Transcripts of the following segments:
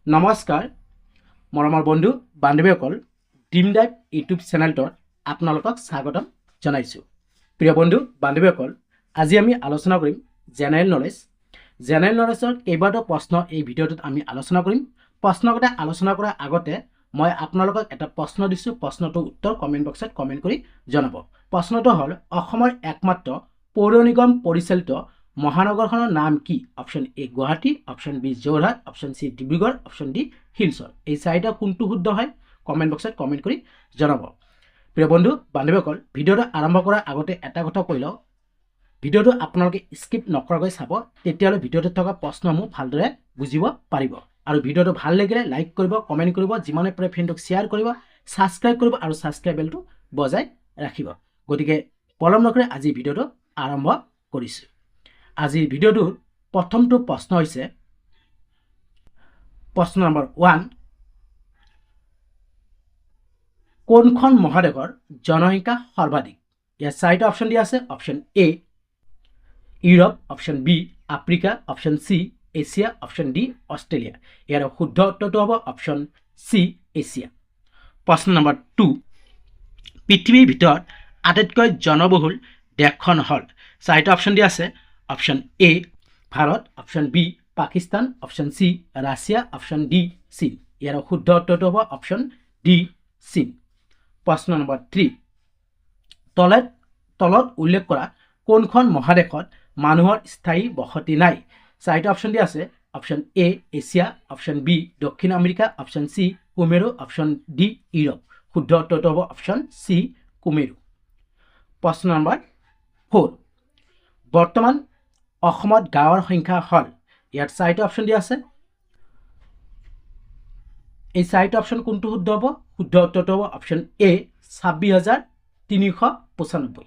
নমস্কাৰ মৰমৰ বন্ধু বান্ধৱীসকল, ড্ৰিম ড্ৰাইভ ইউটিউব চেনেলটোত আপোনালোকক স্বাগতম জনাইছোঁ। প্ৰিয় বন্ধু বান্ধৱীসকল, আজি আমি আলোচনা কৰিম জেনেৰেল নলেজ। জেনেৰেল নলেজৰ কেইবাটাও প্ৰশ্ন এই ভিডিঅ'টোত আমি আলোচনা কৰিম। প্ৰশ্নকেইটা আলোচনা কৰাৰ আগতে মই আপোনালোকক এটা প্ৰশ্ন দিছোঁ। প্ৰশ্নটোৰ উত্তৰ কমেণ্ট বক্সত কমেণ্ট কৰি জনাব। প্ৰশ্নটো হ'ল, অসমৰ একমাত্ৰ পৌৰ নিগম পৰিচালিত মহানগৰখনৰ নাম কি? Option A Guwahati, option B Jorhat, option C Dibrugarh, option D Silchar. এই চাৰিটা কোনটো শুদ্ধ হয় কমেণ্ট বক্সত কমেণ্ট কৰি জনাব। প্ৰিয় বন্ধু বান্ধৱীসকল, ভিডিঅ'টো আৰম্ভ কৰাৰ আগতে এটা কথা কৈ লওঁ, ভিডিঅ'টো আপোনালোকে স্কিপ নকৰাকৈ চাব, তেতিয়াহ'লে ভিডিঅ'টোত থকা প্ৰশ্নসমূহ ভালদৰে বুজিব পাৰিব। আৰু ভিডিঅ'টো ভাল লাগিলে লাইক কৰিব, কমেণ্ট কৰিব, যিমানে পাৰে ফ্ৰেণ্ডক শ্বেয়াৰ কৰিব, ছাবস্ক্ৰাইব কৰিব আৰু ছাবস্ক্ৰাইব বেলটো বজাই ৰাখিব। গতিকে পলম নকৰি আজি ভিডিঅ'টো আৰম্ভ কৰিছোঁ। আজিৰ ভিডিঅ'টোৰ প্ৰথমটো প্ৰশ্ন হৈছে প্ৰশ্ন নম্বৰ 1, কোনখন মহাদেশৰ জনসংখ্যা সৰ্বাধিক? ইয়াত চাৰিটা অপশ্যন দিয়া আছে। Option A Europe, option B Africa, option C Asia, option D Australia. ইয়াৰ শুদ্ধ উত্তৰটো হ'ব অপশ্যন চি এছিয়া। প্ৰশ্ন নম্বৰ 2, পৃথিৱীৰ ভিতৰত আটাইতকৈ জনবহুল দেশখন হ'ল? চাৰিটা অপশ্যন দিয়া আছে। Option A Bharat, option B Pakistan, option C Russia, option D চীন। ইয়াৰ শুদ্ধ উত্তৰটো হ'ব অপশ্যন ডি চীন। প্ৰশ্ন নম্বৰ 3, তলত উল্লেখ কৰা কোনখন মহাদেশত মানুহৰ স্থায়ী বসতি নাই? চাৰিটা অপশ্যন দিয়া আছে। Option A Asia, option B দক্ষিণ আমেৰিকা, অপশ্যন চি কুমেৰু, অপশ্যন ডি ইউৰোপ। শুদ্ধ উত্তৰটো হ'ব অপশ্যন চি কুমেৰু। প্ৰশ্ন নম্বৰ 4, বৰ্তমান অসমত গাঁৱৰ সংখ্যা হ'ল? ইয়াত চাৰিটা অপশ্যন দিয়া আছে। এই চাৰিটা অপশ্যন কোনটো শুদ্ধ হ'ব? শুদ্ধ উত্তৰটো হ'ব অপশ্যন এ 26,395,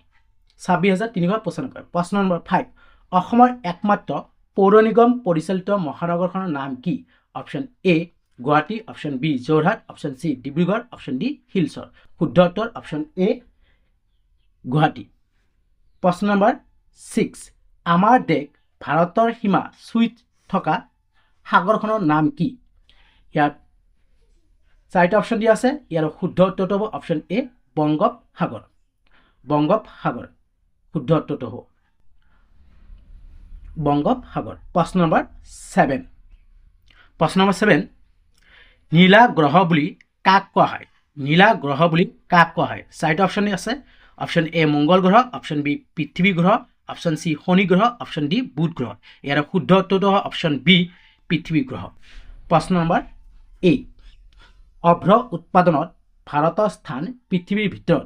26,395। প্ৰশ্ন নম্বৰ 5, অসমৰ একমাত্ৰ পৌৰ নিগম পৰিচালিত মহানগৰখনৰ নাম কি? Option A Guwahati, option B Jorhat, option C Dibrugarh, option D Silchar. শুদ্ধ উত্তৰ অপশ্যন এ গুৱাহাটী। প্ৰশ্ন নম্বৰ 6, আমাৰ দেশ ভাৰতৰ সীমা চুই থকা সাগৰখনৰ নাম কি? ইয়াত চাৰিটা অপশ্যন দিয়া আছে। ইয়াৰ শুদ্ধ উত্তৰটো হ'ব অপশ্যন এ বংগোপসাগৰ, বংগোপসাগৰ শুদ্ধ উত্তৰটো হ'ব বংগোপসাগৰ। প্ৰশ্ন নম্বৰ 7, প্ৰশ্ন নম্বৰ 7, নীলা গ্ৰহ বুলি কাক কোৱা হয়? নীলা গ্ৰহ বুলি কাক কোৱা হয়? চাৰিটা অপশ্যন আছে। অপশ্যন এ মংগল গ্ৰহ, অপশ্যন বি পৃথিৱী গ্ৰহ, অপশ্যন চি শনি গ্ৰহ, অপশ্যন ডি বুধ গ্ৰহ। ইয়াৰ শুদ্ধ উত্তৰটো হ'ব অপশ্যন বি পৃথিৱী গ্ৰহ। প্ৰশ্ন নম্বৰ 8, অভ্ৰ উৎপাদনত ভাৰতৰ স্থান পৃথিৱীৰ ভিতৰত?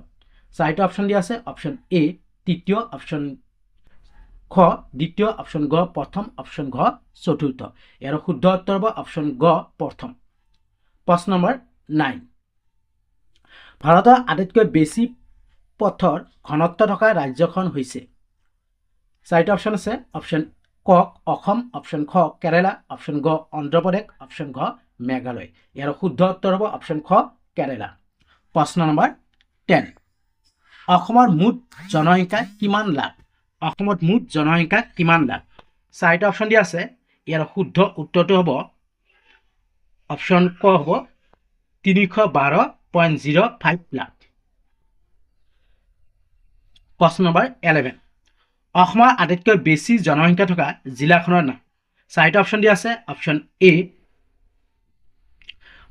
চাৰিটা অপশ্যন দিয়া আছে। অপশ্যন এ তৃতীয়, অপশ্যন খ দ্বিতীয়, অপশ্যন গ প্ৰথম, অপশ্যন ঘ চতুৰ্থ। ইয়াৰ শুদ্ধ উত্তৰ হ'ব অপশ্যন গ প্ৰথম। প্ৰশ্ন নম্বৰ 9, ভাৰতৰ আটাইতকৈ বেছি পথৰ ঘনত্ব থকা ৰাজ্যখন হৈছে? চাৰিটা অপশ্যন আছে। অপশ্যন ক অসম, অপশ্যন খ কেৰেলা, অপশ্যন গ অন্ধ্ৰপ্ৰদেশ, অপশ্যন ঘ মেঘালয়। ইয়াৰ শুদ্ধ উত্তৰ হ'ব অপশ্যন খ কেৰেলা। প্ৰশ্ন নম্বৰ 10, অসমৰ মুঠ জনসংখ্যা কিমান লাখ? অসমত মুঠ জনসংখ্যা কিমান লাখ? চাৰিটা অপশ্যন দিয়া আছে। ইয়াৰ শুদ্ধ উত্তৰটো হ'ব অপশ্যন ক হ'ব 312.05 লাখ। প্ৰশ্ন নম্বৰ 11, অসমৰ আটাইতকৈ বেছি জনসংখ্যা থকা জিলাখনৰ নাম? চাৰিটা অপশ্যন দিয়া আছে। অপশ্যন এ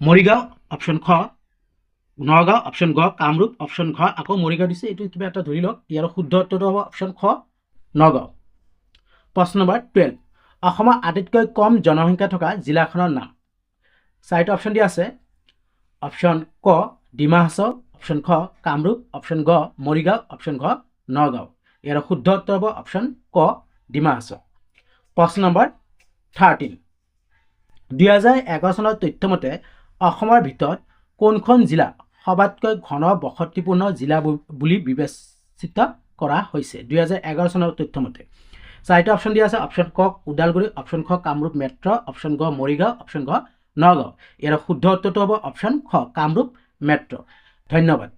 মৰিগাঁও, অপশ্যন খ নগাঁও, অপশ্যন গ কামৰূপ, অপশ্যন ঘ আকৌ মৰিগাঁও দিছে, এইটো কিবা এটা ধৰি লওক। ইয়াৰ শুদ্ধ উত্তৰটো হ'ব অপশ্যন খ নগাঁও। প্ৰশ্ন নম্বৰ 12, অসমৰ আটাইতকৈ কম জনসংখ্যা থকা জিলাখনৰ নাম? চাৰিটা অপশ্যন দিয়া আছে। অপশ্যন ক ডিমা হাছাও, অপশ্যন খ কামৰূপ, অপশ্যন গ মৰিগাঁও, অপশ্যন ঘ নগাঁও। ইয়াৰ শুদ্ধ উত্তৰ হ'ব অপশ্যন ক ডিমা হাছাও। প্ৰশ্ন নম্বৰ 13, 2011 চনৰ তথ্য মতে অসমৰ ভিতৰত কোনখন জিলা সবাতকৈ ঘন বসতিপূৰ্ণ জিলা বুলি বিবেচিত কৰা হৈছে? 2011 চনৰ তথ্য মতে চাৰিটা অপশ্যন দিয়া আছে। অপশ্যন ক ওদালগুৰি, অপশ্যন খ কামৰূপ মেট্ৰ', অপশ্যন গ মৰিগাঁও, অপশ্যন ঘ নগাঁও। ইয়াৰ শুদ্ধ উত্তৰটো হ'ব অপশ্যন খ কামৰূপ মেট্ৰ'। ধন্যবাদ।